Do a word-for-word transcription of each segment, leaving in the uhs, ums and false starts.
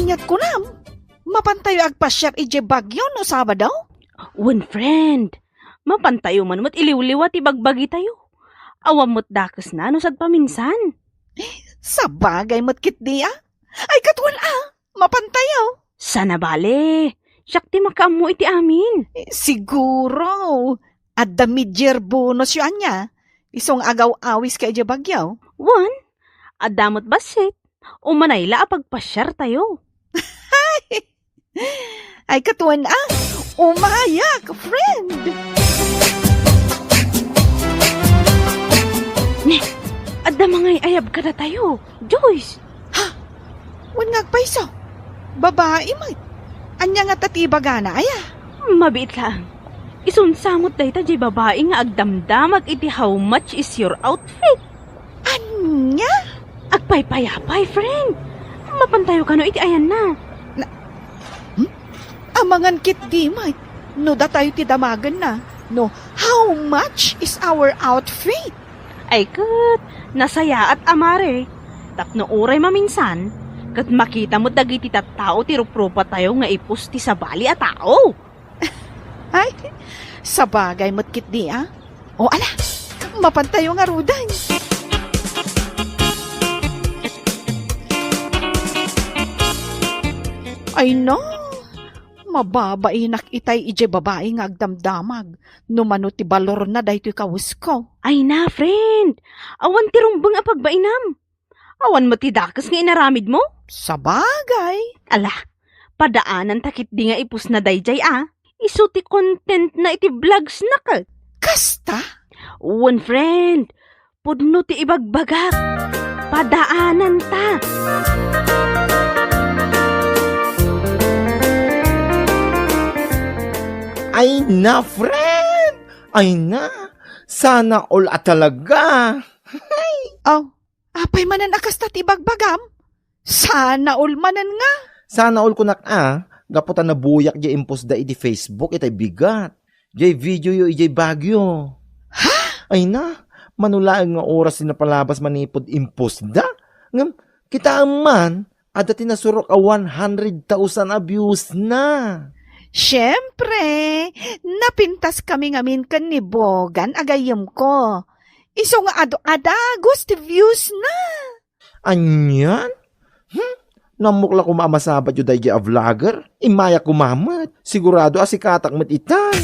Ket kunam, mapantayo agpasiar idiay Baguio no Sabado? Wen, friend. Mapantayo man met iliwliwa ti bagbagitayo. Awan met dakesna no sadpaminsan. Sabagay met ketdi a. Ay, ket wen a, mapantayo. Saan a bale. Siak ti makaammo iti amin. Eh, siguro. Adda mid-year bonusyo ania. Isu nga agaw-awiska idiay Baguio. Wen, adda met bassit. Umanay la a pagpasiartayo. Ay, ket wen a, umayak, friend! Ne, adda mangay-ayab kadatayo, Joyce! Ha? Wen nga agpayso? Babai met. Ania ngata ti ibagana, aya? Mabiit laeng. Isunsa met dayta diay babai nga agdamdamag iti "How much is your outfit?" Ania? Agpaypayapay, friend. Mapantayo kano iti ayanna. Na, hmm? Amangan ketdi met no datayo ti damagenna, no, "How much is our outfit?" Ay ket, nasayaat a mare. Tapno uray maminsan, ket makita met dagiti tattao ti ruprupatayo nga ipus ti sabali a tao. Ay, sabagay met ketdi a. O, ala, mapantayo ngaruden. Ay, no, mababainak itay idiay babai nga agdamdamag no mano ti balorna daytoy kawesko. Ay na, friend, awan ti rumbeng a pagbainam. Awan met ti dakes nga inaramidmo? Sabagay. Ala, padaananta ketdi nga ipusna daydiay a. Isu ti contentna iti vlogsna ket. Kasta? Wen, friend. Pudno ti ibagbagak. Padaananta. Ay na, friend! Ay na! Sana all a talaga! Oh, apay manen a kasta ti ibagbagam? Sana all manen nga. Sana all kunak a, gapu ta nabuyak diay impostda iti Facebook itay bigat. Diay videoyo idiay Baguio. Ha? Ay na, mano laeng nga oras ti napalabas manipud impostda. Ngem, kitaem man, adda ti nasurok a one hundred thousand a viewsna. Siempre, napintaskami ngamin ken ni Bogan a gayyemko. Isu nga adu a dagus ti viewsna. Anian? Hmm? No ammok la koma a masabatyo daydiay a vlogger, immayak koma met. Sigurado a sikatak met itan.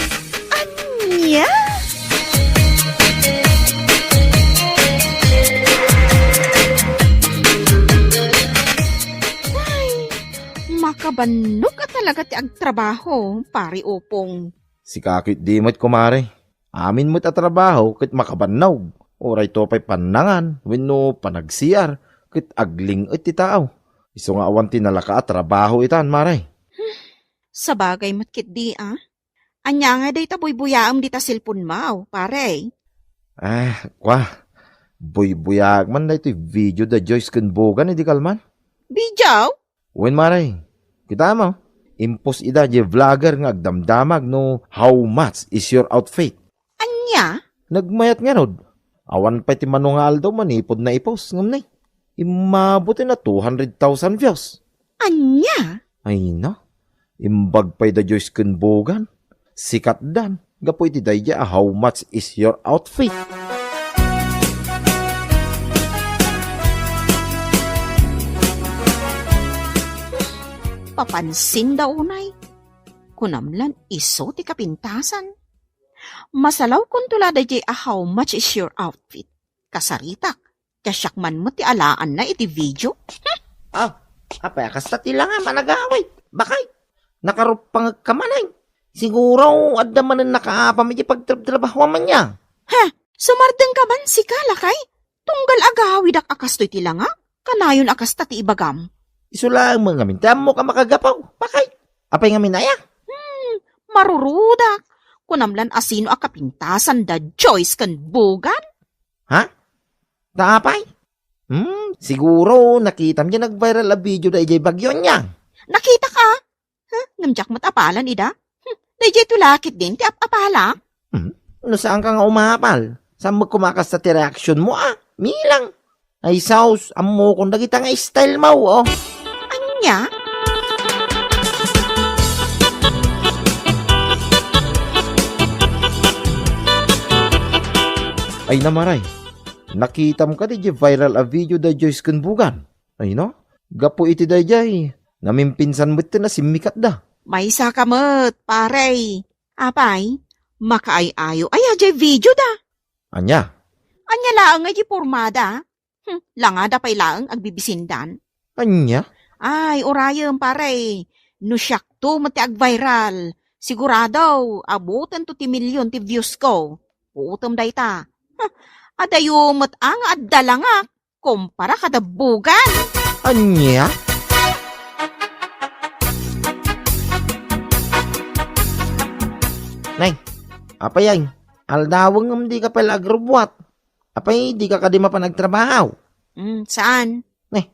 Ania? Ay, makabannog a talaga ti agtrabaho, Pare Opong. Sika ketdi met, kumare. Amin met a trabaho ket makabannog. Uray to pay pannangan wenno panagsiar ket agling-et ti tao. Isu nga awan ti nalaka a trabaho itan, mare. Sabagay met ketdi a. Ania ngay dayta buybuyaem dita cellphone-mo, pare? Ah, kwa. Buybuyaak man daytoy video da Joyce ken Bogan idi kalman. Video? Wen, mare. Kitaem, impost ida diay vlogger nga agdamdamag no "How much is your outfit?" Ania? Nagmayat ngarud. Awan pay ti mano nga aldaw manipud naipost, ngem nay, immabut a two hundred thousand views. Ania? Ay na. Imbag pay da Joyce ken Bogan. Sikatdan gapu iti daydiay a "How much is your outfit?" Papansinda unay. Kunam lan isu ti kapintasan. Masalawkonto la daydiay a "How much is your outfit?" Kasaritak. Ket siak man met ti alaanna iti video. Ah, apay a kasta ti langam a nagawid? Bakay, nakaruppangekka manen. Siguro, adda manen nakaapam iti pagtrabtrabahoam ania. Ha? Sumardengka man sika, lakay? Tunggal agawidak a kastoy ti langak? Kanayon a kasta ti ibagam. Isu laeng met ngamin ti ammok a makagapu. Bakay, apay ngamin aya? Hmm, marurudak. Kunam lan a sino a kapintasan da Joyce ken Bogan? Ha? Ta apay? Hmm, siguro nakitam diay nag-viral a video da idiay Baguio ania. Nakitak a. Ha? Ngem diak met apalan ida. Hmm, daydiay tulakit din ti ap-apalak. Hmm? No saanka nga umapal, saan met koma a kasta ti reaksionmo a? Milang. Ay sus, ammokon dagita nga stylemo, oh. Ania? Ay, Nay Maray, nakitam kadi diay viral a video da Joyce ken Bugan? Ay, no? Gapu iti daydiay, namimpinsan metten a simmikatda. Maysa ka met, pare. Apay, makaay-ayo aya diay video da? Ania? Ania laeng nga diay pormada? Hmm, langada pay laeng agbibisindan. Ania? Ay, urayem, pare. No siakto met ti agviral, sigurado, abutenton ti milyon ti views ko. Utem dayta. Huh, adayo met a nga adda langak, kumpara kada Bugan. Ania? Nay, apay ay, aldawen ngem dika pay la agrubbuat. Apay, dika kadi mapan agtrabaho? Mm, saan? Nay,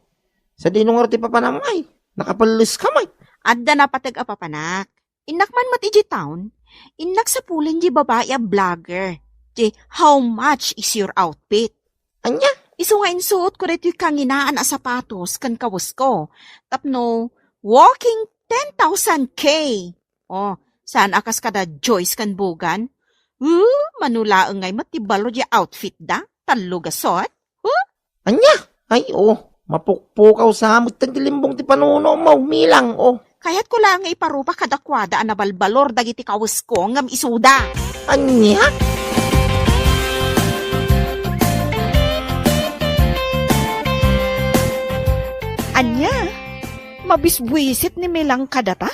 sadino ngarud ti papanam ay? Nakapelles ka met. Adda napateg a papanak. Innak man met idiay town, innak sapulen diay babai a vlogger, diay "How much is your outfit?" Ania? Isu nga insuot ko daytoy kanginaan a sapatos ken kawesko tapno walking ten thousand K. Oh, saan a kas kada Joyce ken Bugan? Uh, mano laeng ngay met ti balo diay outfit da? Tallo gasot? Huh? Ania? Ay, oh, mapukpukaw sa met ti limbong ti panuno mo, Milang, oh. Kayatko laeng nga iparupa kadakuada a nabalbalor dagiti kawesko ngem isuda. Ania? Ania? Mabisbuisit ni Milang kadata?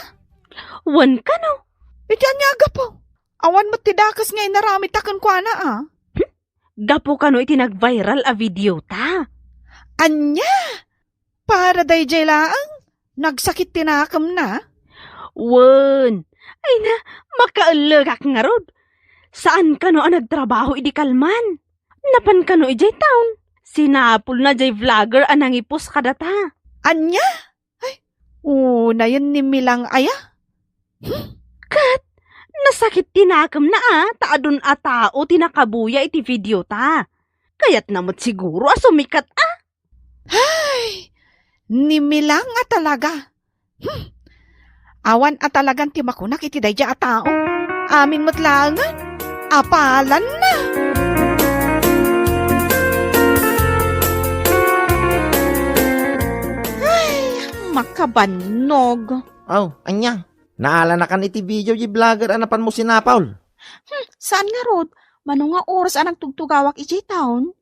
Wen kano? Iti ania a gapu? Awan met ti dakes nga inaramidta kenkuana, a? Gapu kano iti nagviral a video ta? Ania? Para daydiay laeng? Nagsakit ti nakemna? Wen. Ay na, makaellegak ngarud. Saan kano a nagtrabaho idi kalman? Napan kano idiay town? Sinapulna diay vlogger a nangipost kadata. Ania? Ay, unayen ni Milang aya? Hmm? Ket, nasakit ti nakemna a, ta adun a tao ti nakabuya iti video ta. Kayatna met siguro a sumikat a. Ay, ni Milang a talaga. Hmm. Awan a talagan ti makunak iti daydiay a tao. Amin met laengen, apalanna. Ay, makabannog. Aw, ania? Naalanakan iti video diay vlogger a napanmo sinapul? Hmm, saan ngarud? Mano nga oras a nagtugtugawak idiay town?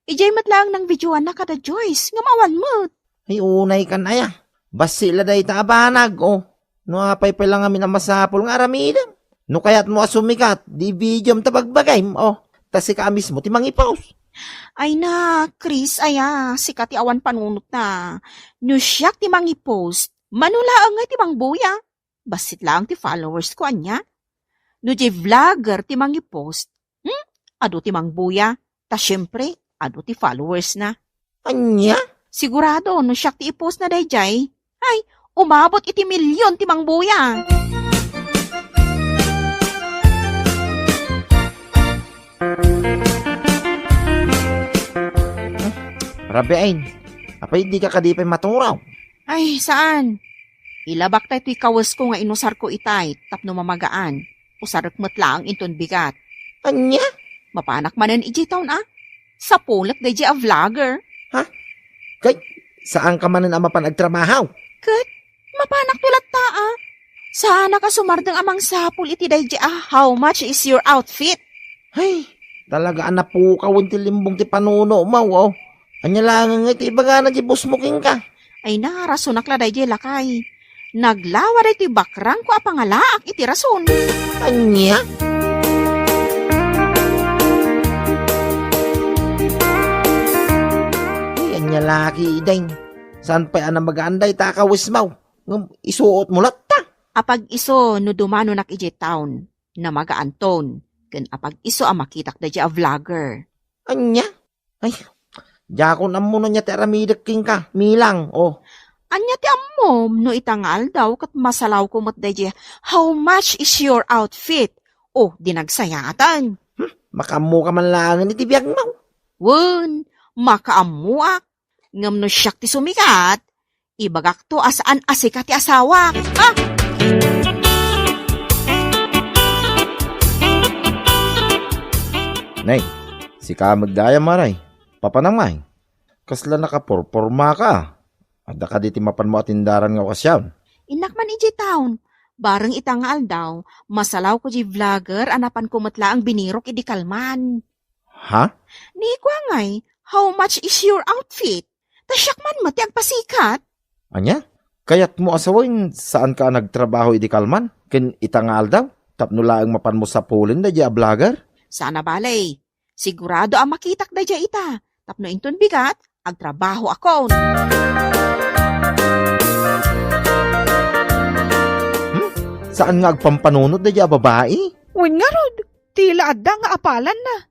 Idiay met laeng nangvideoanna kada Joyce, ngem awan met. Ay, unay kan aya. Bassit la dayta a banag, oh. No apay pay la ngamin a masapul nga aramidem. No kayatmo a sumikat, di videom ta bagbagim, oh. Ta sika a mismo ti mangipost. Ay na, Chris, aya, sika ti awan panunotna. No siak ti mangipost, mano laeng ngay ti mangbuya? Bassit laeng ti followers ko, ania? No diay vlogger ti mangipost, hmm? Adu ti mangbuya. Ta siempre, adu ti followers na. Ania? Sigurado, no siak ti i-post na daydiay, ay, umabot iti milyon ti mangbuya. Rabiain, apay di ka kadi pay maturaw? Ay, saan? Ilabak tay toy kawesko nga inusarko itay tapno mamagaan. Usarek met laeng inton bigat. Ania? Mapanak manen idiay town a. Sapulek daydiay a vlogger. Ha? Kay, saan ka manen a mapan agtrabaho? Ket, mapanak to latta a. Saanak a sumardeng a mangsapul iti daydiay a "How much is your outfit?" Ay, talaga a napukawen ti limbong ti panuno mo, oh. Ania laeng nga iti ibagana ti boss mo kenka? Ay na, rasonak la daydiay, lakay. Naglawa daytoy bakrangko a pangalaak iti rason. Ania? Ay, ania laki, Ideng? Saan pay a namagaan dayta a kawesmo? Ngem isuot mo latta. Apag-isu no dumanonak idiay town, namagaanton, ken apag-isu a makitak daydiay a vlogger. Ania? Ay, diakon ammo no ania ti aramidek kenka, Milang, oh. Ania ti ammom no ita nga aldaw ket masalawko met daydiay "How much is your outfit?" Oh, di nagsayaatan. Hmm, makaammoka man laengen iti biagmo. Wen, makaammoak. Ngem no siak ti sumikat, ibagakto a saan a sika ti asawak. Ha? Nay, Sika met dayta, Mare. Papanam ngay? Kasla nakapurpormaka. Adda kadi ti mapanmo a tindaran nga okasiyon? Innak man idiay town. Bareng ita nga aldaw, masalawko diay vlogger a napanko met laeng binirok idi kalman. Ha? Ni kua ngay, "How much is your outfit?" Ta siak man met ti agpasikat. Ania? Kayatmo a sawen, saanka a nagtrabaho idi kalman ken ita nga aldaw tapno laeng mapanmo sapulen daydiay a vlogger? Saan a bale. Sigurado a makitak daydiay ita. Tapno inton bigat, agtrabahoakon. Hmm? Saan nga agpampanunot daydiay a babai? Wen ngarud, tila adda nga apalanna.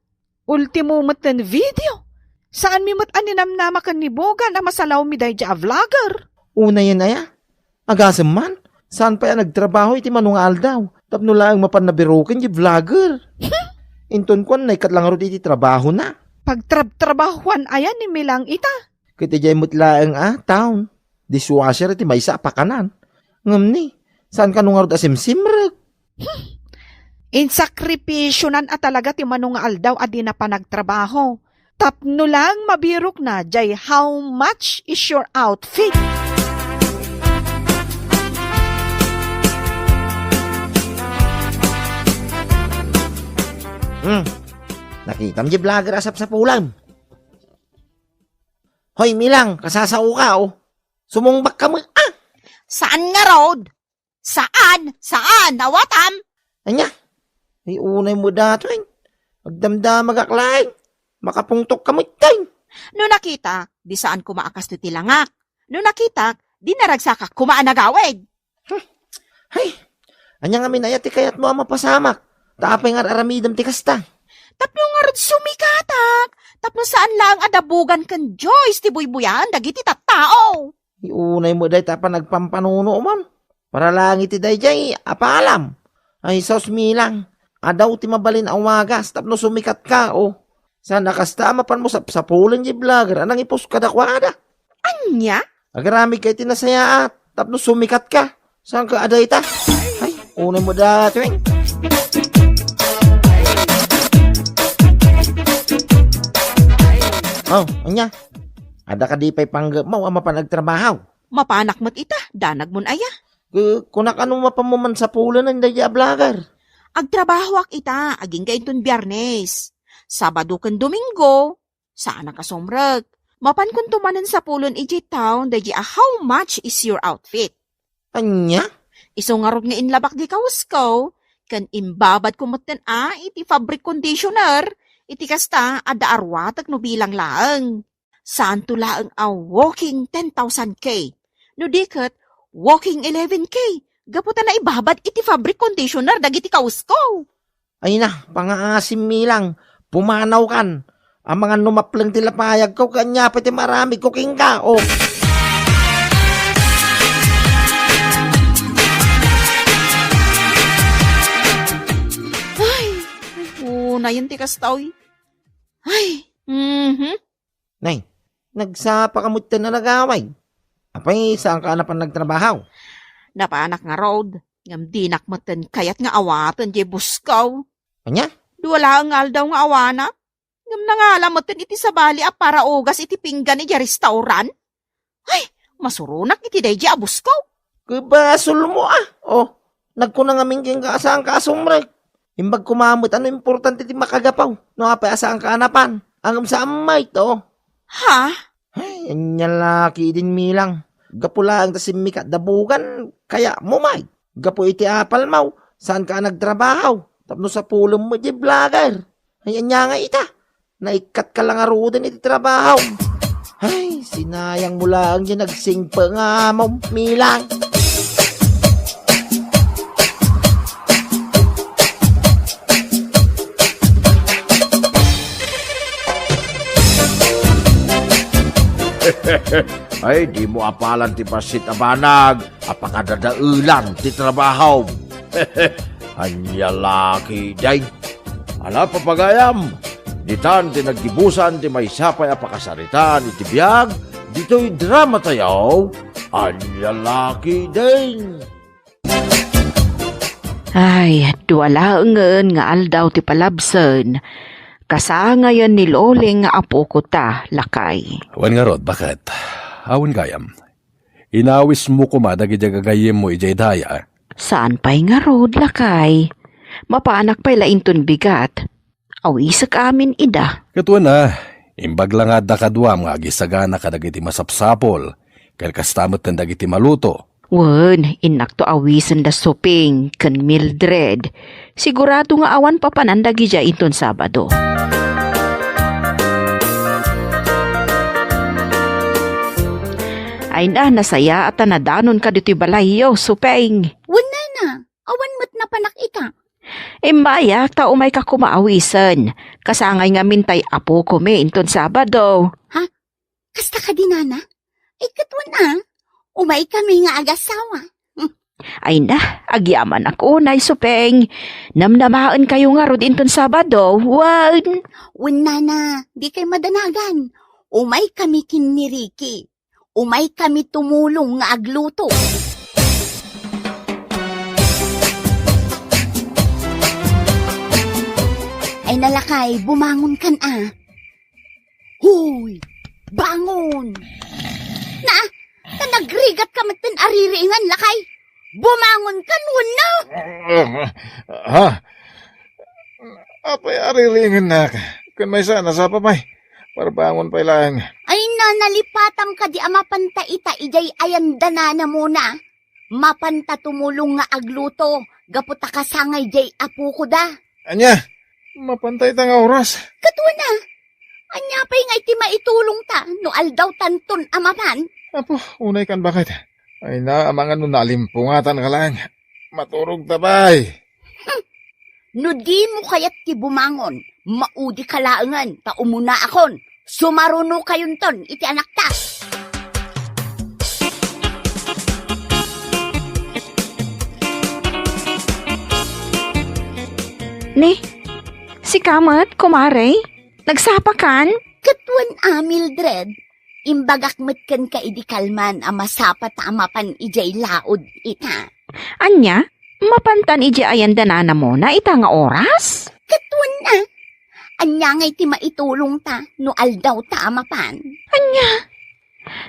Ultimo met ti video. Saanmi met a ninamnama ken ni Bogan a masalawmi daydiay a vlogger. Unayen aya? Agasem man, saan pay a nagtrabaho iti mano nga aldaw tapno laeng mapanna biroken diay vlogger. Inton kuan, naikkat la ngarud iti trabahona. Pagtrabtrabahoan aya ni Milang ita? Ket idiay met laeng a town, dishwasher iti maysa a pakanan. Ngem ni, saan kano ngarud a simsimrek? Insakripisionan a talaga ti mano nga aldaw a dina panagtrabaho. Tapno lang mabirokna diay "How much is your outfit?" Hmm. Nakitam diay vlogger a sapsapulam. Hoy, Milang, kasasaoka, oh. Sumungbakka met, ah! Saan ngarud? Saan? Saan? Awatam? Ania? Ay, unay met daytoy. Agdamdamagak laeng. Makapungtokka met, tay. No nakitak, di saan koma a kastoy ti langak. No nakitak, di naragsakak koma a nagawid. Hay, ania ngamin aya ti kayatmo a mapasamak? Ta apay nga ar-aramidem ti kasta? Tapno ngarud sumikatak, tapno saan laeng a dabugan ken Joyce ti buybuyaen dagiti tattao. Ay, unay met dayta a panagpampanunom. Para lang iti daydiay, apalam. Ay, sus, Milang. Adaw ti mabalin a wagas tapno sumikatka, oh. Saan a kasta a mapanmo sapsapulen diay vlogger a nangipuska kadakuada. Ania? Agaramidka iti nasayaat tapno sumikatka. Saanka a dayta? Ay, unay met daytoy. Oh, ania? Adda kadi pay panggepmo a mapan agtrabaho? Mapanak met ita, danagmon aya? Ku-, kunak a no mapanmo man sapulen daydiay a vlogger. Agtrabahoak ita, agingga inton Biyernes. Sabado ken Domingo, saanak a sumrek. Mapankonto manen sapulen idiay town daydiay a "How much is your outfit?" Ania? Isu ngarud nga inlabak di kawesko, ken imbabadko metten a iti fabric conditioner, iti kasta, adda a ruatek no bilang laeng. Saanto laeng a walking ten thousand K. No di ket, walking eleven K. Gapu ta naibabad iti fabric conditioner dagiti kawesko. Ay na, pangaasim, Milang. Pumanawkan. Amangan no mapleng ti lapayagko, ket ania pay ti maaramidko kenka, oh. Ay, unayen ti kasta, oy. Ay, mhm. Nay, nagsapaka metten a nagawid. Apay, saanka a napan nagtrabaho? Napanak ngarud, ngem dinak metten kayat nga awaten diay busko. Ania? Dua laeng nga aldaw nga awanak, ngem nangala metten iti sabali a paraugas iti pinggan idiay restaurant. Ay, masuronak iti daydiay a busko. Ket basolmo, ah. Oh, nagkuna ngamin kenka a saanka a sumrek. Imbag koma met a no importante ti makagapu, no apay a saanka a napan. Ngem saan met, oh. Ha? Ay, ania la ketdin, Milang. Gapu laeng ta simmikat da Bogan, kayatmo met. Gapu iti apalmo, saanka a nagtrabaho. Tapno sapulen met diay vlogger. Ay, ania ngay ita? Naikkatka la ngaruden iti trabaho. Ay, sinayangmo laeng diay nagsingpet nga amom, Milang. Ay, dimo apalan ti bassit a banag a pakadadaelan ti trabahom. Ania la ketdin? Ala, papagayam, ditan ti naggibusan ti maysa pay a pakasaritaan iti biag ditoy drama tayo, Ania la ketdin? Ay, dua laengen nga aldaw ti palabsen, kasangayen ni Loling nga apoko ta, lakay. Wen ngarud, baket? Awan gayam. Inawismo koma dagiti gagayyemmo idiay daya. Saan pay ngarud, lakay. Mapanak pay la inton bigat. Awisek amin ida. Ket wen a, imbag la nga adda kaduam nga agisagana kadagiti masapsapul, ken kasta met ken dagiti maluto. Wen, innakto awisen da Supeng ken Mildred. Sigurado nga awan papanan dagidiay inton Sabado. Ay na, nasayaat a nadanonka ditoy balayyo, Supeng. Wen, nana, awan met napanak ita. Immayak ta umayka koma awisen. Kasangay ngamin tay apokami inton Sabado. Ha? Kasta kadi, nana? Ay, ket wen a, umaykami nga agasawa. Hmm. Ay na, agyamanak unay, Supeng. Namnamaenkayo ngarud inton Sabado, wen? Wen, nana, dikay madanagan. Umaykami ken ni Ricky. Umaykami tumulong nga agluto. Ay na, lakay, bumangonkan a. Hoy, bangon! Na, ta nagrigatka metten a ririingan, lakay. Bumangonkan wenno? Ha? Apay a ririingannak? Ken maysa, nasapa pay. Parbangon pay laeng. Ay na, nalipatam kadi a mapanta ita idiay ayan da nanamona. Mapanta tumulong nga agluto gapu ta kasangay diay apoko da. Ania? Mapanta ita nga oras? Ket wen a, ania pay nga iti maitulongta no aldaw tanton a mapan? Apo, unaykan baket. Ay na, amangan no nalimpungatanka laeng. Maturogta pay. Hmm. No dimo kayat ti bumangon, maudika laengen ta umunaakon. Sumarunokayonton iti anakta. Ni, sika met, kumare? Nagsapakan? Ket wen a, Mildred, imbagak met kenka idi kalman a masapa ta a mapan idiay laod ita. Ania? Mapantan idiay ayan da nanamona ita nga oras? Ket wen a, ania ngay ti maitulongta no aldawta a mapan? Ania?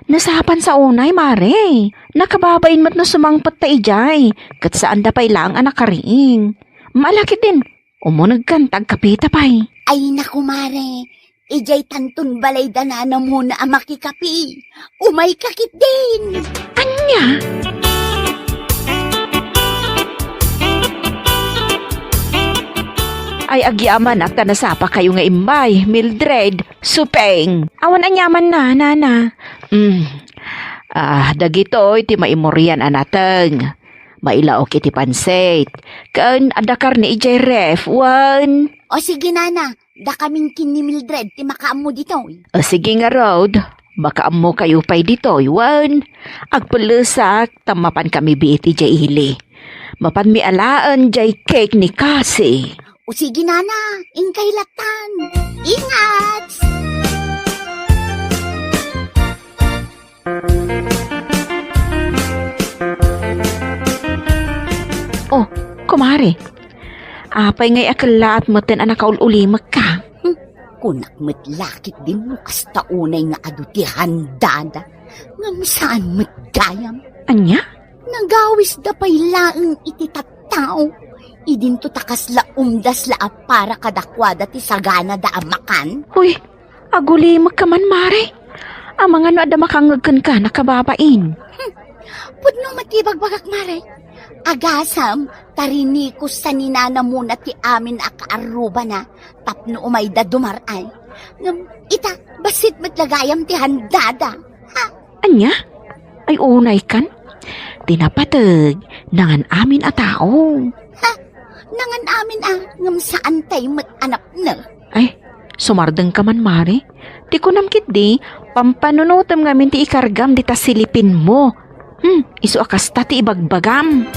Nasapan sa unay, mare. Nakababain met no sumangpet ta idiay, ket saanda pay laeng a nakariing. Maalakit din, umunegkan ta agkapita pay. Ay, naku, mare. Idiay tanton balay da nanamona a makikapi. Umayka ketdin. Ania? Ay, agyamanak ta nasapakayo nga immay, Mildred, Supeng. Awan aniamanna, nana. Mm. Ah, dagitoy ti maimurian a nateng. Mailaok iti pansit. Ken adda karne idiay ref, wen? O sige, nana. Dakamin ken ni Mildred ti makaammo ditoy. O sige ngarud, makaammokayo pay ditoy, wen? Agpellesak ta mapankami biit idiay ili. Mapanmi alaen diay cake ni Cassie. O sige, nana, inkay lattan. Ingat! Oh, kumare. Apay ngay a kellaat metten a nakaul-ulimekka? Hmm, kunak met la ketdin no kasta unay nga adu ti handada. Ngem saan met gayam. Ania? Nagawisda pay laeng iti tattao. Idinto ta kasla umdas la a para kadakuada ti saganada a makan. Uy, agulimekka man, mare. Amangan no adda makangngeg kenka, nakababain. Hmm. Pudno met ti ibagbagak, mare. Agasem, ta rinikos sa ni nanamona ti amin a kaarrubana tapno umayda dumar-ay. Ngem ita, bassit met la gayam ti handada. Ha? Ania? Ay, unaykan. Ti napateg, nangan-amin a tao. Ha? Nangan-amin a, ngem saantay met a napnek. Ay, sumardengka man, mare. Ti kunam ketdi, pampanunotem ngamin ti ikargam dita silipinmo. Hmm, isu a kasta ti ibagbagam.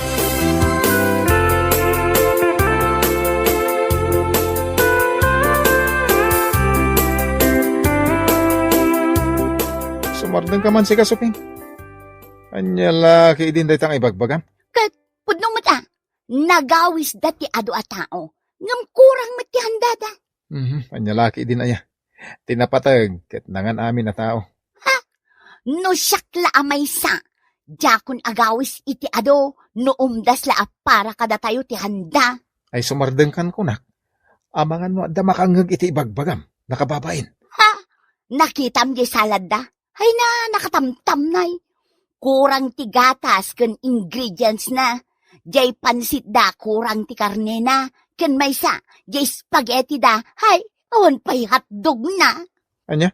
Sumardengka man sika, Supeng. Ania la ketdin dayta nga ibagbagam? Ket pudno met a, nagawisda ti adu a tao, ngem kurang met ti handada. Mhm, ania la ketdin aya? Ti napateg ket nangan-amin a tao. Ha? No siak la a maysa, diakon agawis iti adu no umdas la a para kadatayo ti handa. Ay, sumardengkan kunak. Amangan no adda makangngeg iti ibagbagam, nakababain. Ha? Nakitam di saladda? Ay na, nakatamtamnay. Kurang ti gatas ken ingredients na. Jay pansit da, kurang ti karne na. Ken maysa, jay spaghetti da. Hay, awan pay hotdog na. Ania?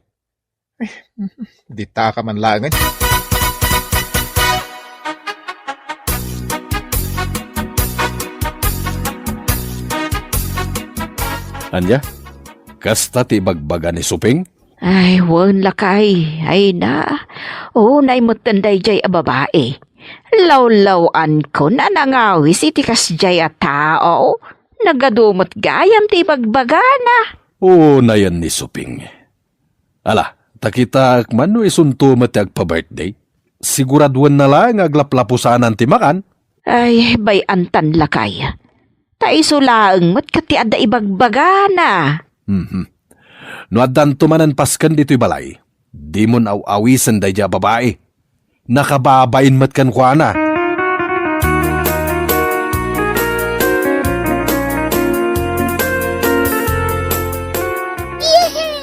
Ay, dita ka man laengen. Ania? Kasta ti ibagbaga ni Suping? Ay, wen, lakay. Ay na. Unay metten dayjay a babai. Lawlaw-ankon a nangawis iti kasjay a tao. Nagadu met gayam ti ibagbagana. Unayen ni Suping. Ala, ta kitaek man no isunto met ti agpa-birthday. Siguraduenna la nga aglaplapusanan ti makan. Ay, bay-antan, lakay. Ta isu laeng met ket ti adda ibagbagana. Mhm. No addanto manen pasken ditoy balay, dimon aw-awisen daydiay a babai. Nakababain met kenkuana. Yehey!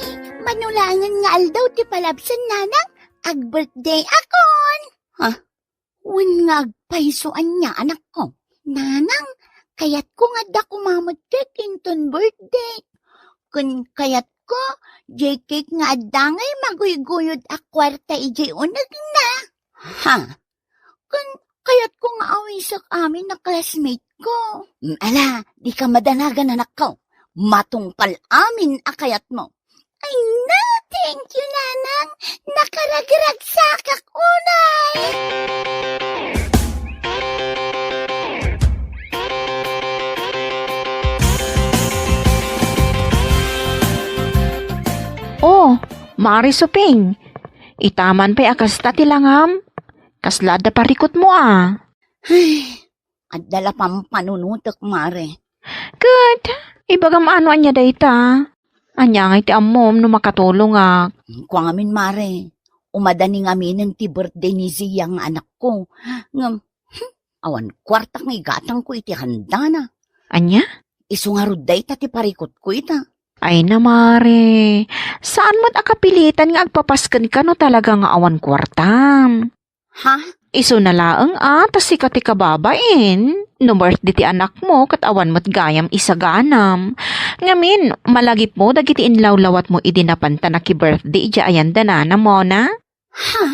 Mano laengen nga aldaw ti palabsen, nanang, ag-birthday akon. Ha? Wen nga agpayso ania, anakko? Nanang, kayatko nga adda koma met cake inton birthday. Ken kayatko, jay cake nga adda ngay maguyguyod a kuarta idiay unegna. Ha? Ken kayatko nga awisek amin a classmate ko. Mm, ala, dika madanagan, anakko. Matungpal amin a kayatmo. Ay na, thank you, nanang. Nakaragragsakak unay. Oh, Mari Suping. Itaman pay a kasta ti langam. Kasla adda parikutmo a. Ay, adda la pampanunotek, Mare. Ket, ibagam ano ania dayta? Ania ngay ti ammom no makatulongak? Kua ngamin, Mare, umadanin ngaminen ti birthday ni Zia nga anakko. Ngem, hmm, awan kuarta nga igatangko iti handana. Ania? Isu ngarud dayta ti parikutko ita. Ay na, Mare, saan met a kapilitan nga agpapaskenka no talaga nga awan kuartam. Ha? Isuna laeng a, ta sika ti kababain. No birthday ti anakmo, ket awan met gayam isaganam. Ngamin, malagipmo dagiti inlawlawatmo idi napanta naki-birthday idiay ayan da nana, Mona? Ha?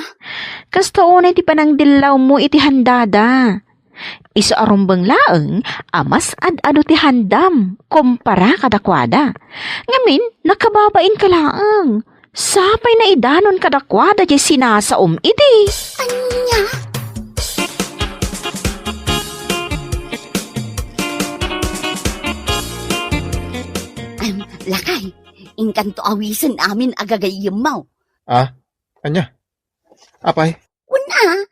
Kasta unay ti panangdillawmo iti handada. Isu a rumbeng laeng a mas ad-adu ti handam kumpara kadakuada. Ngamin, nakababainka laeng. Sapay naidanon kadakuada diay sinasaom idi. Ania? Em, lakay, inkanto awisen amin a gagayyemmo. Ah, ania? Apay? Kuna,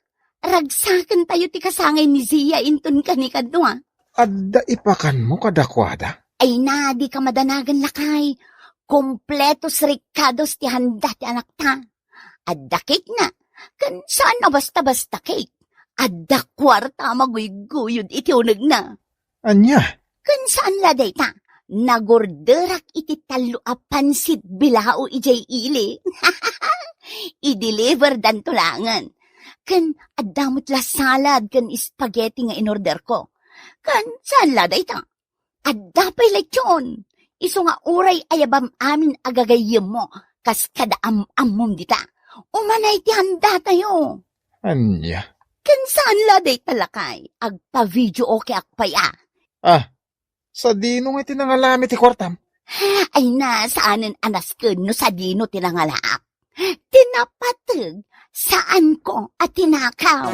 ragsakentayo ti kasangay ni Zia inton kanikadua. Adda ipakanmo kadakuada? Ay na, dika madanagan, lakay. Kompletos rekados ti handa ti anakta. Adda cake na, ken saan a basta-basta cake. Adda kuarta a maguyguyod iti unegna. Ania? Ken saan la dayta, nagorderak iti tallo a pansit bilao idiay ili. I-deliver danto laengen. Ken adda met la salad ken spaghetti nga inorderko. Ken saan la dayta, adda pay lechon. Isu nga uray ayabam amin a gagayyemmo, kas kada am-ammom dita. Umanay ti handatayo. Ania? Ken saan la dayta, lakay, agpa-video okay ak pay a. Ah, sadino nga iti nangalam iti kuartam? Ay na, saanen a nasken no sadino ti nangalaak. Ti napateg, saanko a tinakaw.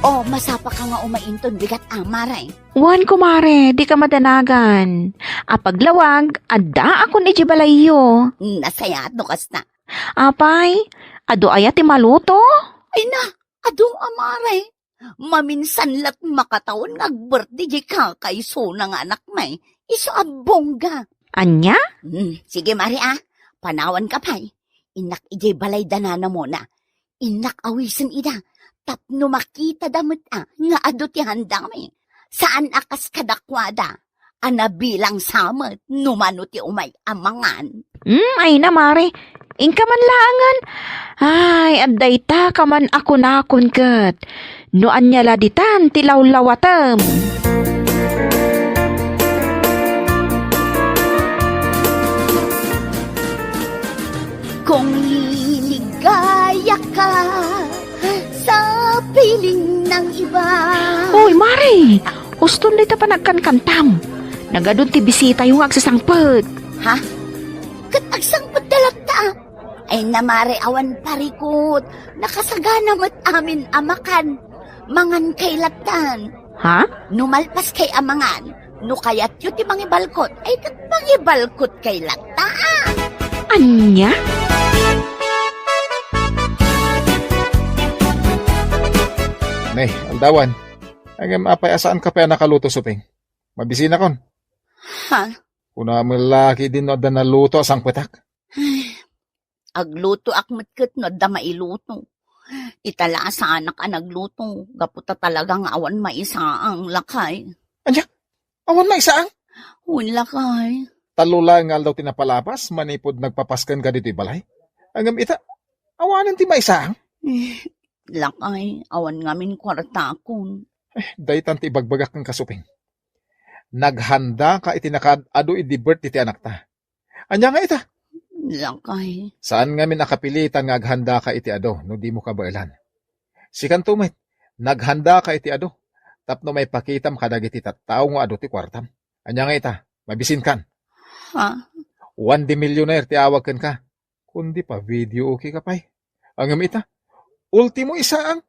O, masapaka nga umainton bigat, Amare. Wen, kumare, dika madanagan. Apaglawag, addaakon idiay balayyo. Nasayaat no kasta. Apay, adu aya ti maluto? Ay na, adu a mare. Maminsan la't makatawen nga agbirthday diay kakaisuna nga anakmi. Isu a bongga. Ania? Hmm, sige, mare, a. Panawanka pay. Innak idiay balay da nanamona. Innak awisen ida. Tapno makitada met a nga adu ti handami. Saan a kas kadakuada a nabilang sa met no mano ti umay a mangan. Hmm, ay na, mare. Inka man laengen. Ay, adda ita ka man a kunakon ket. No ania la ditan ti lawlawatem. Kung liligaya ka sa piling ng iba. Oy, mare! Uston dayta panagkankantam. Nagadun ti bisitayo nga agsasangpet. Ha? Ket agsangpet da latta? Ay na, mare, awan parikut. Nakasagana met amin a makan. Mangan kay lattan. Ha? No malpas kay a mangan, no kayatyo ti mangibalkot, ay ket mangibalkot kay latta. Ania? Ne, aldawan. Ngem apay a saanka pay a nakaluto, Suping? Mabisinakon. Ha? Kuna met la ketdin no adda naluto a sangpetak. Aglutoak met ket no adda mailuto. Ita la a saanak a nagluto, gapu ta talaga nga awan maisaang, lakay. Ania? Awan maisaang? Wen, lakay. Tallo laeng nga aldaw ti napalabas manipud nagpapaskenka ditoy balay. Ngem ita, awanen ti maisaang? Eh, lakay, awan ngamin kuartakon. Eh, daytan ti ibagbagak kenka, Suping. Naghandaka iti nakaad-adu idi birthday ti anakta. Ania nga ita? Lakay. Saan ngamin a kapilitan nga aghandaka iti adu no dimo kabaelan. Sikanto met, naghandaka iti adu tapno maipakitam kadagiti tattao nga adu ti kuartam. Ania nga ita? Mabisinkan. Ha? Juan de Millionaire ti awag kenka. Kundi pa-video okay ka pay. Ngem ita, ultimo isaang,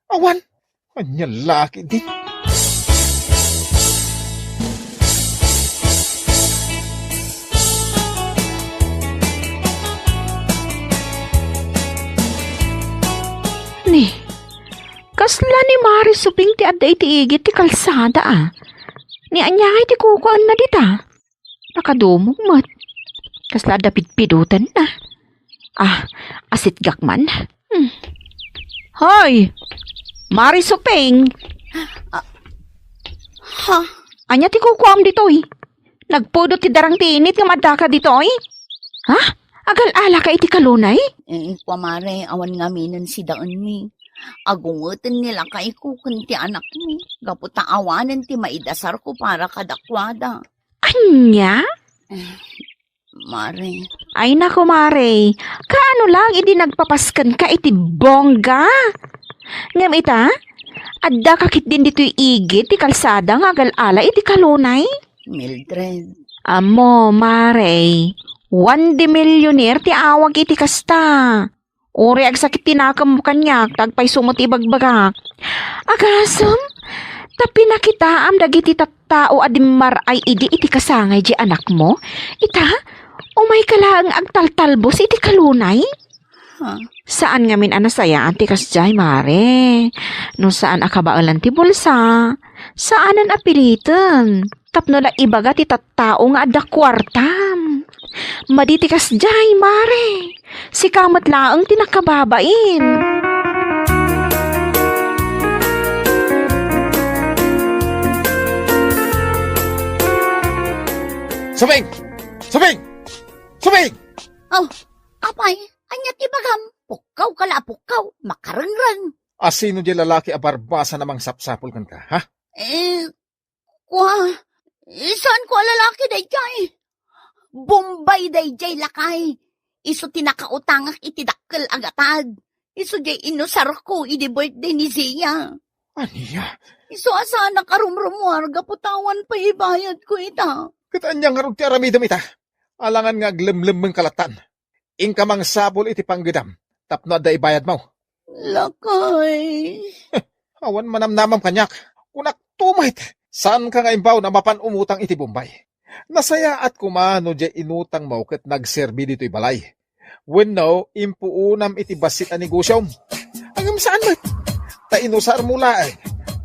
awan. Ania la ketdi? Ni, kasla ni Mare Suping ti adda iti igid ti kalsada, a. Ni ania ngay ti kukuaenna dita? Nakadumog met. Kasla adda pidpidotenna. Ah, asitgak man. Hmm. Hoy! Mare Suping! Ah, ha? Ania ti kukuam ditoy? Nagpudot ti darang ti init ngem addaka ditoy? Ha? Agal-alaka iti kalunay? Eh, kua, mare, awan ngaminen sidaenmi. Agungeten ni lakayko ken ti anakmi, gapu ta awanen ti maidasarko para kadakuada. Ania? Eh, mare. Ay, naku, mare. Kaano lang idi nagpapaskenka iti bongga? Ngem ita, addaka ketdin ditoy igid ti kalsada nga agal-ala iti kalunay? Mildred. Ammo, mare, Juan de Millionaire ti awag iti kasta. Uray agsakit ti nakemmo kaniak, ta agpayso met ti ibagbagak. Agasem, ta pinakitaam dagiti tattao a dimmar-ay idi iti kasangay diay anakmo? Ita, umayka laeng agtaltalbos iti kalunay? Ha? Saan ngamin a nasayaan ti kasdiay, mare. No saan a kabaelan ti bulsa, saanen a piliten. Tapno la ibaga ti tattao nga adda kuartam. Madi ti kasdiay, mare. Sika met laeng ti nakababain. Suping! Suping! Suping! Oh, apay, ania ti bagam? Pukkaw ka la, pukkaw. Makarengreng. Asino diay lalaki a barbasa a mangsapsapul kenka, ha? Eh, kua, saan ko a lalaki daydiay? Bombay daydiay, lakay. Isu ti nakautangak iti dakkel a gatad. Isu diay inusarko idi birthday ni Zia. Ania? Isu a saanak a rumrumuar gapu ta awan pay ibayadko ita. Ket ania ngarud ti aramidem ita? Alangan nga aglemlemmengka lattan. Inka mangsapul iti panggedam tapno adda ibayadmo. Lakay. Awan manamnamam kaniak. Kunak to met, saanka nga imbaon a mapan umutang iti Bombay. Nasayaat koma no diay inutangmo ket nagserbi ditoy balay. wenno impuonam iti bassit a negosiom. Ngem saan met, ta inusarmo laeng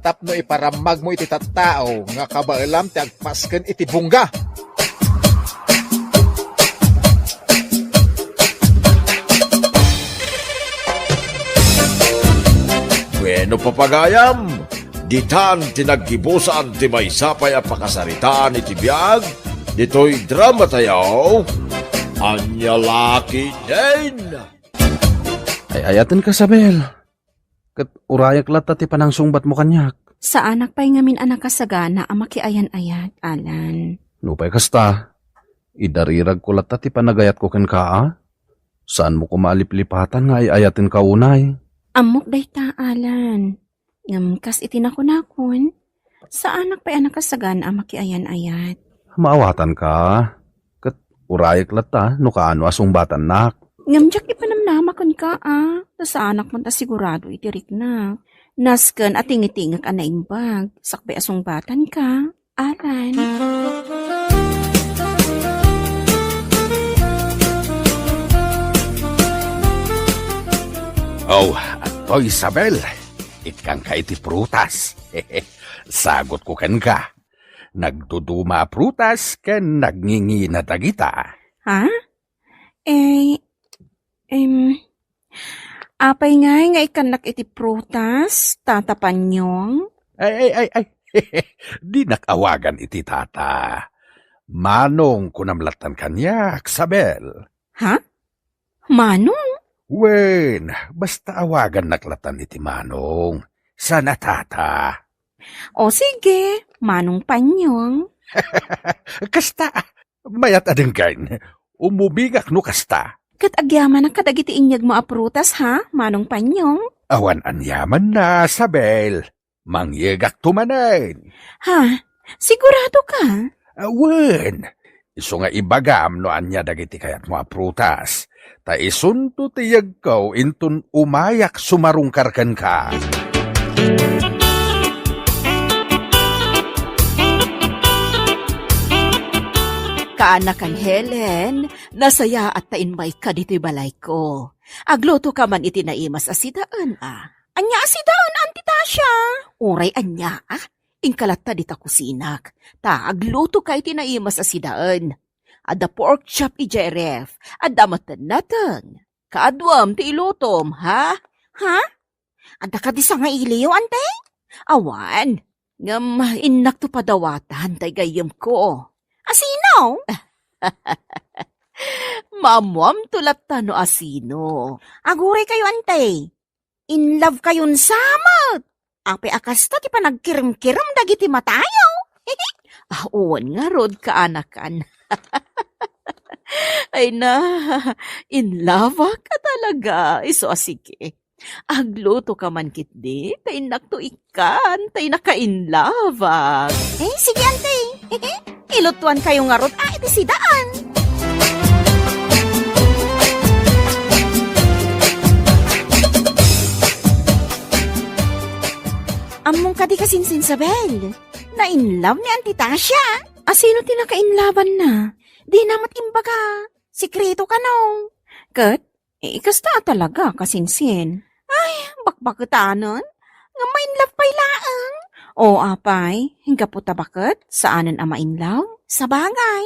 tapno iparammagmo iti tattao nga kabaelam ti agpasken iti bungga. Bueno, papagayam, ditan ti naggibusan ti maysa pay a pakasaritaan iti biag ditoy drama tayo. Ania la ketdin? Ay-ayatenka, Sabel. Ket urayak latta ti panangsungbatmo kaniak. Saanak pay ngamin a nakasagana a makiayan-ayat, Alan. Nupay kasta, idariragko latta ti panagayatko kenka, a? Saanmo koma a liplipatan nga ay-ayatenka unay. Ammok dayta, Alan. Ngem kas iti nakunakon, saanak pay a nakasagana a makiayan-ayat. Maawatanka, ket urayak latta no kaano a sungbatannak. Ngem diak ipanamnama kenka, a, ta saanak met a sigurado iti riknak. Nasken a tingitingek a naimbag, sakbay a sungbatanka, Alan. Oh, adtoy, Isabel. Ikkanka iti prutas. Sagutko kenka. Nagduduma a prutas ken nagngingina dagita. Ha? Eh, em, apay ngay nga ikkannak iti prutas, Tata Panyong? Ay, ay, ay, ay. Dinak awagan iti tata. Manong kunam lattan kaniak, Isabel. Ha? Manong? Wen, basta awagannak lattan iti Manong. Saan a tata. O sige, Manong Panyong. Kasta, mayat a denggen. Umubingak no kasta. Ket agyamanak kadagiti inyegmo a prutas, ha, Manong Panyong? Awan aniamanna, Isabel. Mangyegakto manen. Ha? Sigurado ka? Awen. Isu nga ibagam no ania dagiti kayatmo a prutas. Ta isunto ti yegko inton umayak sumarungkar kenka. Kaanakan, Helen, nasayaat ta immayka ditoy balayko. Aglutoka man iti naimas a sidaen, a. Ania a sidaen, Auntie Tasha? Uray ania, a? Inka latta dita kusinak, ta aglutoka iti naimas a sidaen. Adda pork chop idiay ref, adda met nateng. Kaaduam ti ilutom, ha? Ha? Adda kadi sangailiyo, Auntie? Awan. Ngem innakto padawatan tay gayyemko. Asino? Maammoamto latta no asino. Aguraykayo, Auntie. In love kayon sa met. Apay a kasta ti panagkiremkirem dagiti matayo? Ah, wen ngarud, kaanakan. Ay na, in love ka talaga. Isu a sige. Aglutoka man ketdi, ta innakto ikkan, tay naka-in love. Eh, sige, Auntie. Ilutuankayo ngarud a iti sidaen. Ammom kadi kasinsin, Isabel? Na-in love ni Auntie Tasha. Asino ti naka-in love-anna? Dina met imbaga. Sekreto kano. Ket, eh, kasta a talaga, kasinsin. Ay, bakbaketanen. Nga ma-in love pay laeng. O, apay, gapu ta baket, saanen a ma-in love? Sabagay.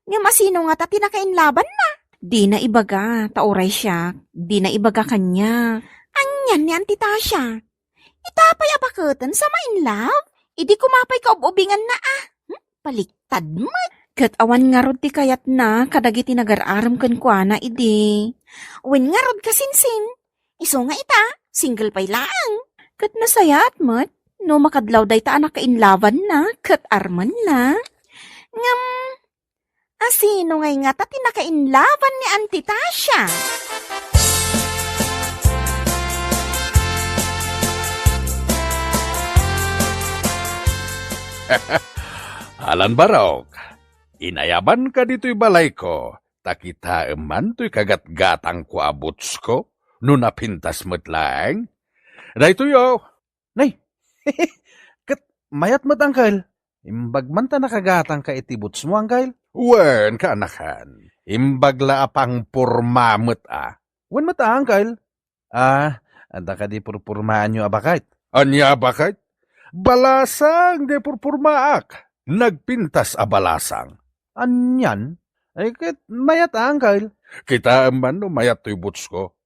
Ngem asino ngata ti naka-in love-anna? Dina ibaga, ta uray siak, dina ibaga kaniak. Anian ni Auntie Tasha? Ita pay a baketen sa ma-in love? Idi koma pay kaub-ubinganna a. Hmm? Baliktad met. Ket awan ngarud ti kayatna kadagiti nagar-arem kenkuana idi. Wen ngarud, kasinsin. Isu nga ita, single pay laeng. Ket nasayaat met no makadlaw dayta a naka-in love-anna ket armenna. Ngem, asino ngay ngata ti naka-in love-an ni Auntie Tasha? Alan Barok, inayabanka ditoy balayko, ta kitaem man toy kagatgatangko a bootsko, no napintas met laeng. Daytoy, o. Nay, ket mayat met, Uncle. Imbag man ta nakagatangka iti bootsmo, Uncle? Wen, kaanakan. Imbag la a pangporma met a. Wen met a, Uncle. Ah, adda kadi purpurmaanyo a baket? Ania a baket? Balasang ti purpurmaak. Nagpintas a balasang. Anian? Ay, ket mayat a, Uncle. Kitaem man no mayat toy boots ko.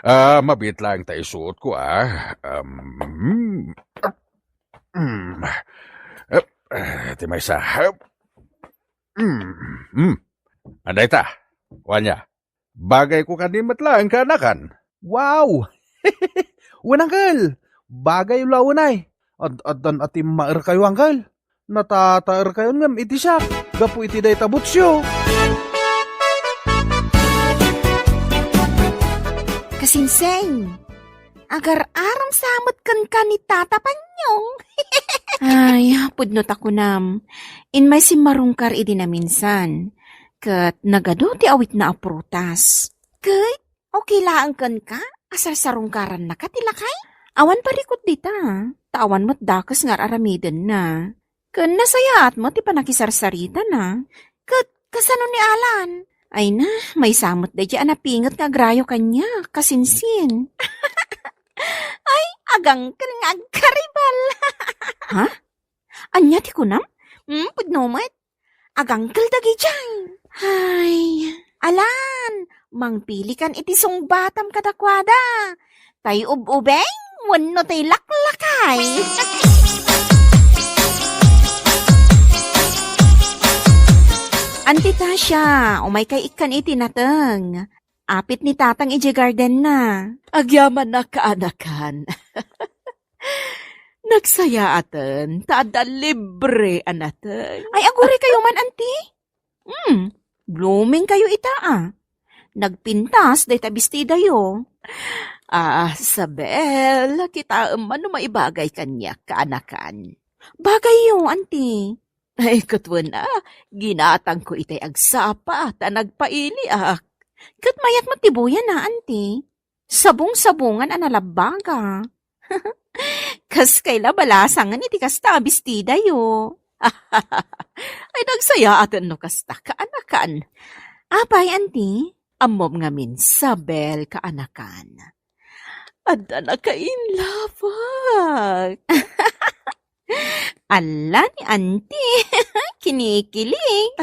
Ah, mabiit laeng ta isuot ko, ah. Um, mm. Eh, eh, ti maysa. Eh, mm, mm. Adda ita. Wania. Bagay ko kadi met laeng, kaanakan. Wow! Wen, Uncle! Bagay la unay. Ad-, addan a timmaerkayo, Uncle. Natataerkayon ngem iti siak gapu iti dayta bootsyo. Kasinseng, agar-aram sa met kenka ni Tata Panyong. Ay, pudno ta kunam. Immay simmarungkar idi naminsan. Ket nagadu ti awitna a prutas. Ket okay laeng kenka a sarsarungkarannaka ti lakay? Awan parikut dita, ta awan met dakes nga ar-aramidenna. Ken nasayaat met ti pannakisarsaritana. Ket kasano ni Alan? Ay na, maysa met daydiay a napinget nga agrayo kaniak, kasinsin. Ay, agangkel nga agkaribal. Ha? Ania ti kunam? Hmm, pudno met. Agangkel dagidiay. Ay. Alan, mangpilikan iti sungbatam kadakuada. Tay ub-ubeng wenno tay laklakay. Anti Tasha, umaykay ikkan iti nateng. Apit ni Tatang idiay gardenna. Agyamanak, kaanakan. Nagsayaaten ta adda libre a nateng. Ay, aguraykayo man, Anti? Hmm, blooming kayo ita, ah. Nagpintas dayta bestidayo. Ah, Sabel, kitaem man no maibagay kaniak, kaanakan. Bagayyo, Anti. Ay, ket wen a, ginatangko itay agsapa ta nagpailiak. Ket mayat met ti buyana, Anti. Sabong-sabongan a nalabbaga. Kas kayla balasangen iti kasta a bestidayo. Ay, nagsayaaten no kasta, kaanakan. Apay, Anti? Ammom ngamin, Sabel, kaanakan. Adda nakainlabak. Alla ni Anti. Kinikilig.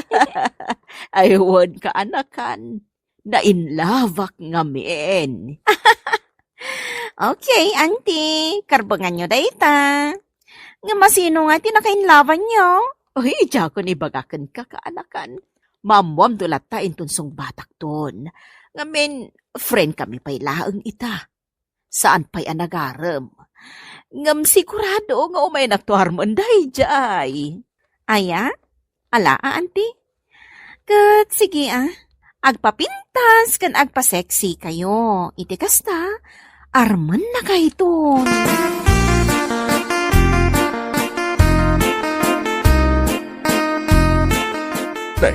Ay, wen, kaanakan. Nainlabak ngamin. Okay, Anti. Karbenganyo dayta. Ngem asino nga ti nakainlabanyo? Uy, diakon ibaga kenka, kaanakan. Maammoamto latta inton sungbatakton. Ngamin, friend kami pay laeng ita. Saan pay a nagarem. Ngem sigurado nga umaynakto armen daydiay. Aya? Ala a, Anti? Ket sige a, agpapintas ken agpa-sexy kayo. Iti kasta, armennakayton. Day,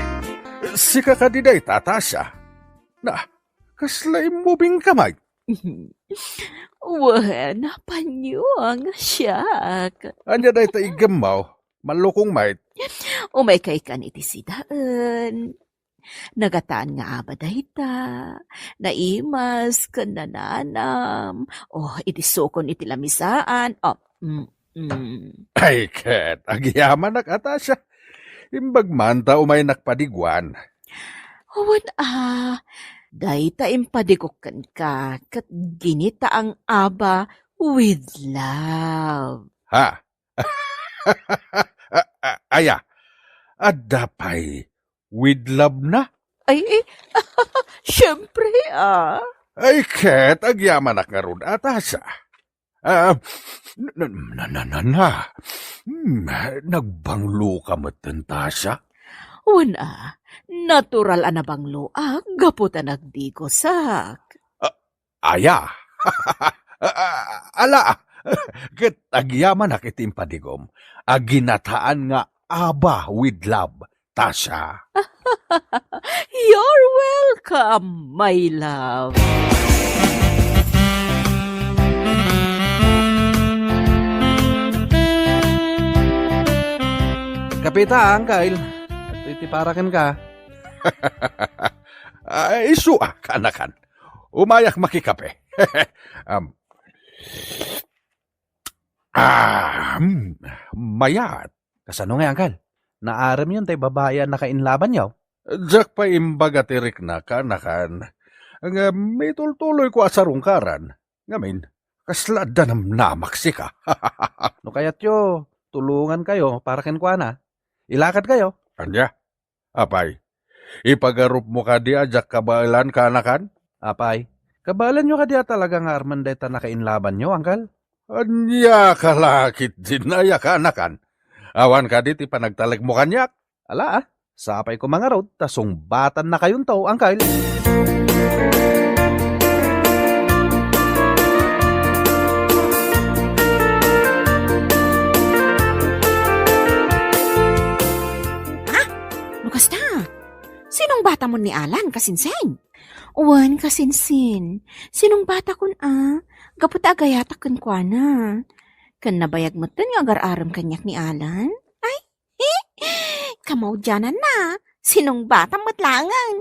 sika kadi dayta, Tasha? Na, kasla immubing ka met? Wen, Panyong, siak. Ania dayta iggemmo? Mallukong met. Umaykay kan iti sidaen. Nagataan nga aba dayta. Naimas ken nananam. Oh, idi sukon iti lamisaan. Oh, mm, mm. Ay, ket agyamanak a, Tasha. Imbag man ta umaynak padiguan. Wen a, dayta impadigok kenka ket ginitaang aba with love. Ha? A-, a-, aya, adda pay with love na? Ay, eh, siyempre, ah. Ay, ket agyamanak ngarud a, Tasha. Ah, na, na, na, na, na. Hmm, nagbanglo ka met, Tasha? Wen a, natural a nabangloak gapu ta nagdigosak. Ah, aya? Ah, ala, ket agyamanak iti impadigom a ginataan nga aba with love. Tasha. You're welcome, my love. Kapita, Uncle. Iti para kenka. Ah, isu a, kaanakan. Umayak makikape. Am. Ah, hmm, mayat. Kasano ngay, Angkel? Naaremyon tay babai a nakainlabanyo? Diak pay imbaga ti rikna, kaanakan. Ngem itultuloyko a sarungkaran. Ngamin, kasla adda namnamak sika. No kayatyo, tulongankayo para kenkuana. Ilakadkayo. Ania? Apay, ipagarupmo kadi a diak kabaelan, kaanakan? Apay, kabaelanyo kadi a talaga nga armen dayta nakainlabanyo, Angkel? Ania ka la ketdin aya, kaanakan? Awan kadi ti panagtalekmo kaniak? Ala, ah. Sapay koma ngarud ta sungbatannakayonto, Angkel. Ha? No kasta, sinungbatamon ni Alan, kasinsin? Wen, kasinsin. Sinungbatakon a, gapu ta agayatak kenkuana. Ken nabayag metten nga agar-arem kaniak ni Alan. Ay, kamaudiananna. Sinungbatam met laengen.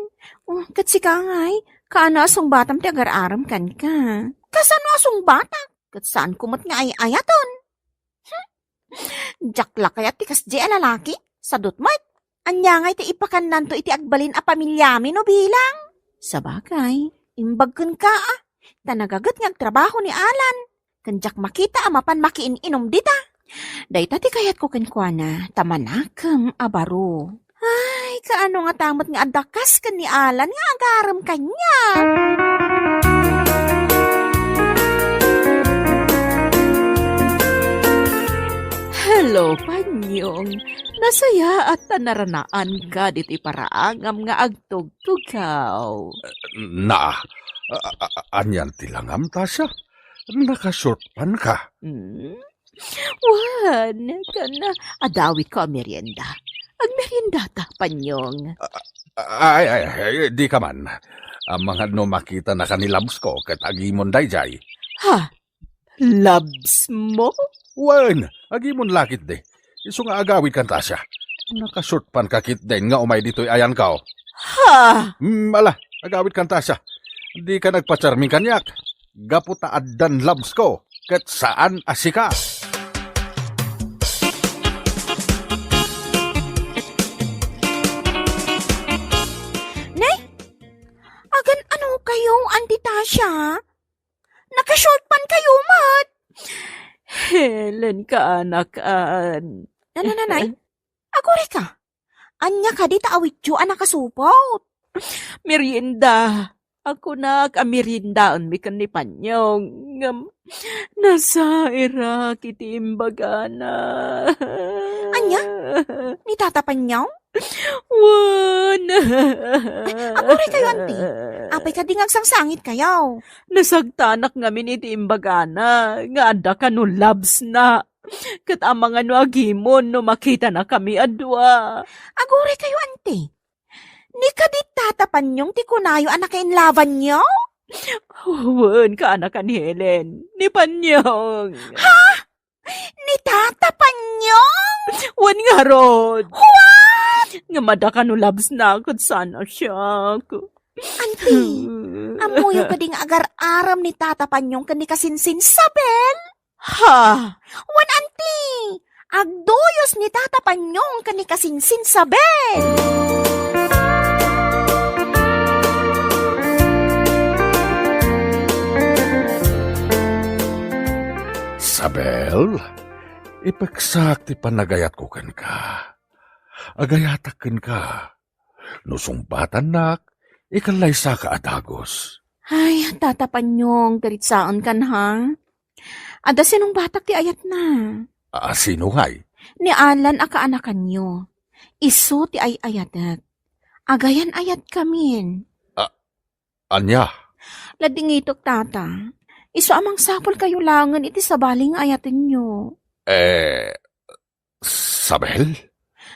Oh, ket sika ngay, kaano a sungbatam ti agar-arem kenka? Kasano a sungbatak? Ket saanko met nga ay-ayaten. Hmm. Diak la kayat ti kasdi a lalaki? Sadut met. Ania ngay ti ipakannanto iti agbalin a pamiliami no bilang? Sabagay, imbag kenka a. Ta nagaget nga agtrabaho ni Alan. Ken diak makita a mapan makiin-inom dita. Dayta ti kayatko kenkuana, ta manakem a baro. Ay, kaano ngata met nga adda kas ken ni Alan nga agarem kaniak? Hello, Panyong. Nasayaat ta naranaanka ditoy paraangam nga agtugtugaw. Na, a-, a-, a-, anian ti langam, Tasha? Naka-short pant ka? Hmm? Wen, ken adawitko a merienda. Agmeriendata, Panyong. Ay, ay, ay, di ka man. Amangan no makitanaka ni Labs ko ket agimon daydiay. Ha? Labs mo? Wen, agimon la ketdi. Isu nga agawidkan, Tasha. Naka-short pant ka ketdin nga umay ditoy ayanko. Ha? Hmm, ala, agawidkan, Tasha. Dika nagpacharming kaniak. Gapu ta addan Labs ko, ket saan a sika. Nay, agan-anokayo, Auntie Tasha? Naka-short pant kayo met. Helen, kaanakan. Ano, nanay? Agurayka. Ania kadi ta awityo a nakasupot? Merienda. Kunak a meriendaenmi ken ni Panyong. Ngem, nasairak iti imbagana. Ania? Ni Tata Panyong? Wen. Aguraykayo, Auntie. Apay kadi nga agsangsangitkayo? Nasagtanak ngamin iti imbagana nga adda kano Labs na. Ket amangan no agimon no makitanakami a dua. Aguraykayo, Auntie. Ni kadi Tata Panyong ti kunayo a nakainlabanyo? Wen, kaanakan, Helen. Ni Panyong. Ha? Ni Tata Panyong? Wen ngarud. What? Nga adda kano Labs na ket saan a siak. Auntie, ammoyo kadi nga agar-arem ni Tata Panyong ken ni Kasinsin Sabel? Ha? Wen, Auntie, agduyos ni Tata Panyong ken ni Kasinsin Sabel. Sabel, ipeksak ti panagayatko kenka. Agayatak kenka. No sungbatannak, ikalaysaka a dagus. Ay, Tata Panyong, piritsaenkan, ha? Adda sinungbatak ti ayatna. A, sino ngay? Ni Alan a kaanakanyo. Isu ti ay-ayatek. Agayan-ayatkamin. A, ania? Ladingitek, Tata. Isu a mangsapulkayo laengen iti sabali nga ayatenyo. Eh, Sabel?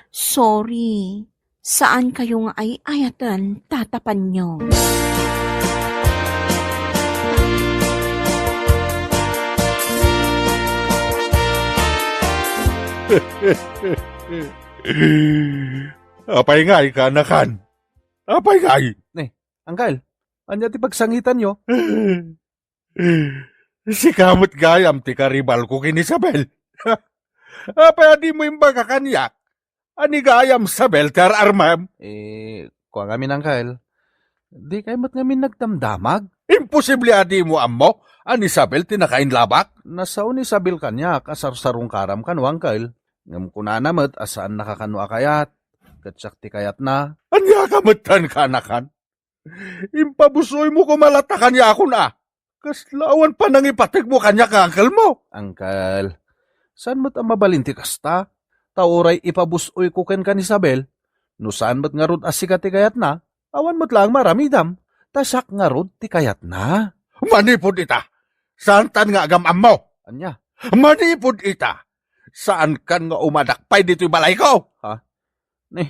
Sorry. Saankayo nga ay-ayaten, Tata Panyong. Apay ngay, kaanakan? Apay ngay? Eh, Angkel, ania ti pagsangitanyo? Sika met gayam ti karibalko ken Isabel. Apay a dimo imbaga kaniak a ni gayam Isabel ti ar-armem? Eh, kua ngamin, Angkel, dikay met ngamin nagdamdamag? Imposible a dimo ammo a ni Isabel ti nakainlabak? Nasao ni Isabel kaniak a sarsarungkaram kano, Angkel. Ngem kunana met a saannaka kano a kayat, ket siak ti kayatna. Ania ka met tan, kaanakan? Impabus-oymo koma latta kaniakon a. Kasla awan panangipategmo kaniak nga angkelmo. Angkel, saan met a mabalin ti kasta? Ta uray ipabus-oyko kenka ni Isabel, no saan met ngarud a sika ti kayatna, awan met laeng maaramidam, ta siak ngarud ti kayatna. Manipud ita, saantan nga agam-ammo. Ania? Manipud ita, saankan nga umadak pay ditoy balayko. Ha? Ni,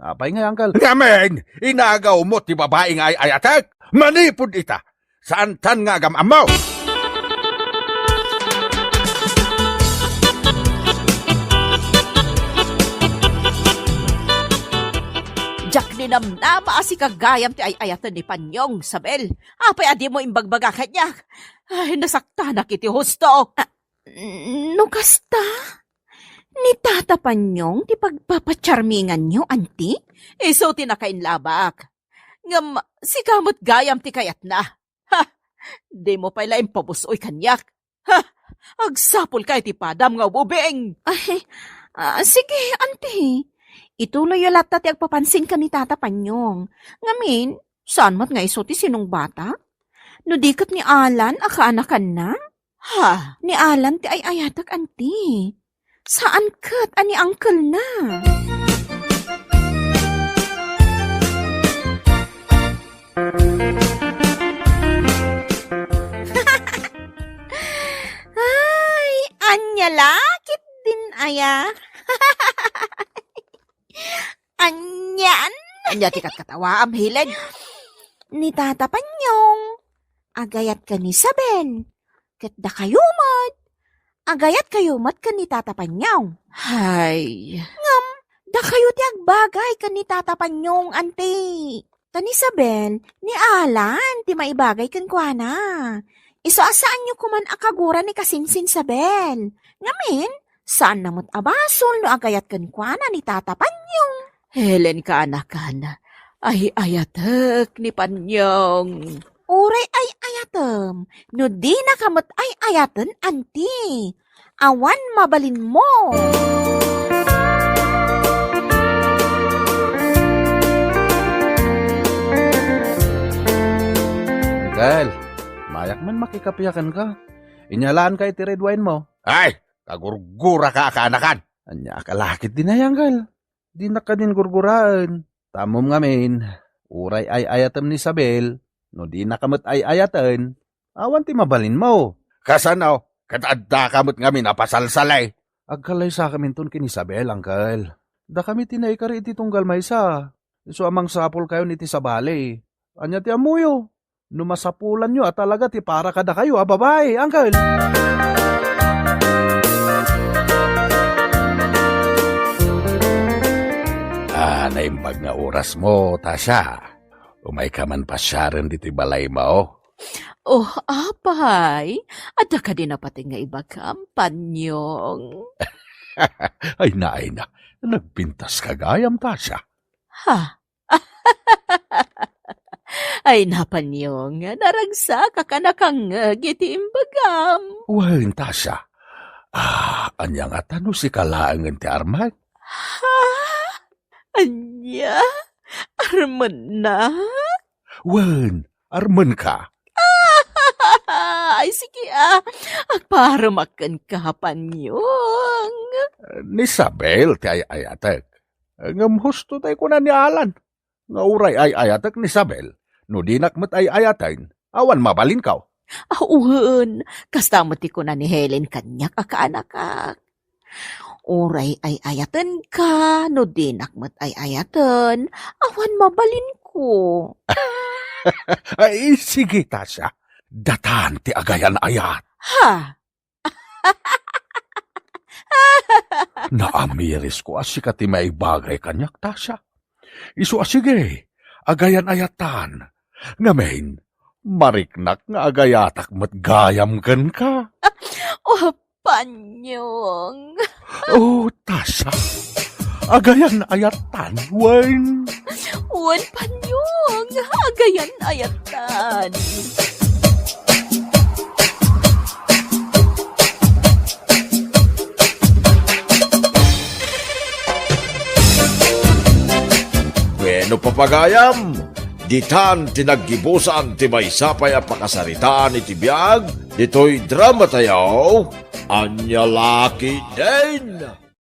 apay ngay, Angkel? Ngamin, inagawmo ti babai nga ay-ayatek. Manipud ita, saantan nga agam-ammo. Diak ninamnama a sika gayam ti ay-ayaten ni Panyong, Isabel. Apay a dimo imbagbaga kaniak? Ay, nasaktanak iti husto. Ah, no kasta, ni Tata Panyong ti pagpapacharminganyo, anti? Isu ti nakainlabak. Ngem, sika met gayam ti kayatna. Ha! Dimo pay la impabus-oy kaniak. Ha! Agsapulka iti padam nga ububing! Ay, ah, sige, anti. Ituloyyo latta ti agpapansin ken ni Tata Panyong. Ngamin, saan met nga isu ti sinungbata? No di ket ni Alan a kaanakanna? Ha? Ni Alan ti ay-ayatek, anti. Saan ket a ni uncle-na. Ay, ania la ketdin aya? Anian? Ania ti katkatawaam, Helen? Ni Tata Panyong, agayat ken ni Isabel, ket dakayo met, agayatkayo met ken ni Tata Panyong. Hay. Ngem, dakayo ti agbagay ken ni Tata Panyong, anti. Ta ni Isabel, ni Alan ti maibagay kenkuana. Isu a saanyo koman a kagura ni kasinsin Isabel. Ngamin, saanna met a basol no agayat kenkuana ni Tata Panyong. Helen, kaanakan, ay-ayatek ni Panyong. Uray ay-ayatem, no dinaka met ay-ayaten, anti. Awan mabalinmo. Angkel, mayak man makikapiakan ka. Inyalaanka iti red wine mo. Ay, kagurguraka a kaanakan. Ania ka la ketdin aya, Angkel? Dinak kadin gurguraen. Ta ammom ngamin, uray ay-ayatem ni Isabel, no dinaka met ay-ayaten, awan ti mabalinmo. Kasano? Ket addaka met ngamin a pasalsali. Agkalaysakaminton ken Isabel, Angkel. Dakami ti naikari iti tunggal maysa. Isu a mangsapulkayon iti sabali. Ania ti ammoyo? No masapulanyo a talaga ti para kadakayo a babai, Angkel. Ah, naimbag nga orasmo, Tasha. Umayka man pasiaren ditoy balaymo. Oh, apay, adda kadi napateg nga ibagam, Panyong? Ay na, ay na. Nagpintaska gayam, Tasha. Ha? Ay, na, Panyong, naragsak a nakangngeg iti imbagam. Wen, Tasha. Ah, ania ngata no sika laengen ti armen? Ha? Ania? Armenna? Wen, armenka. Ay, sige, ah. Agpaaremak kenka, Panyong. Ni Isabel ti ay-ayatek. Ngem husto tay kuna ni Alan nga uray ay-ayatek ni Isabel, no dinak met ay-ayaten, awan mabalinko. Ah, wen, kasta met ti kuna ni Helen kaniak a kaanakak. Uray ay-ayatenka, no dinak met ay-ayaten, awan mabalinko. Ay, sige, Tasha. Datan ti agayan-ayat. Ha? Naamirisko a sika ti maibagay kaniak, Tasha. Isu a sige, agayan-ayatan. Ngamin, mariknak nga agayatak met gayam kenka. O, Panyong. O, Tasha, agayan ayatan, wen? Wen, Panyong, agayan ayatan. Bueno, papagayam, ditan ti naggibusan ti maysa pay a pakasaritaan iti biag ditoy drama tayo, Ania La Ketdin.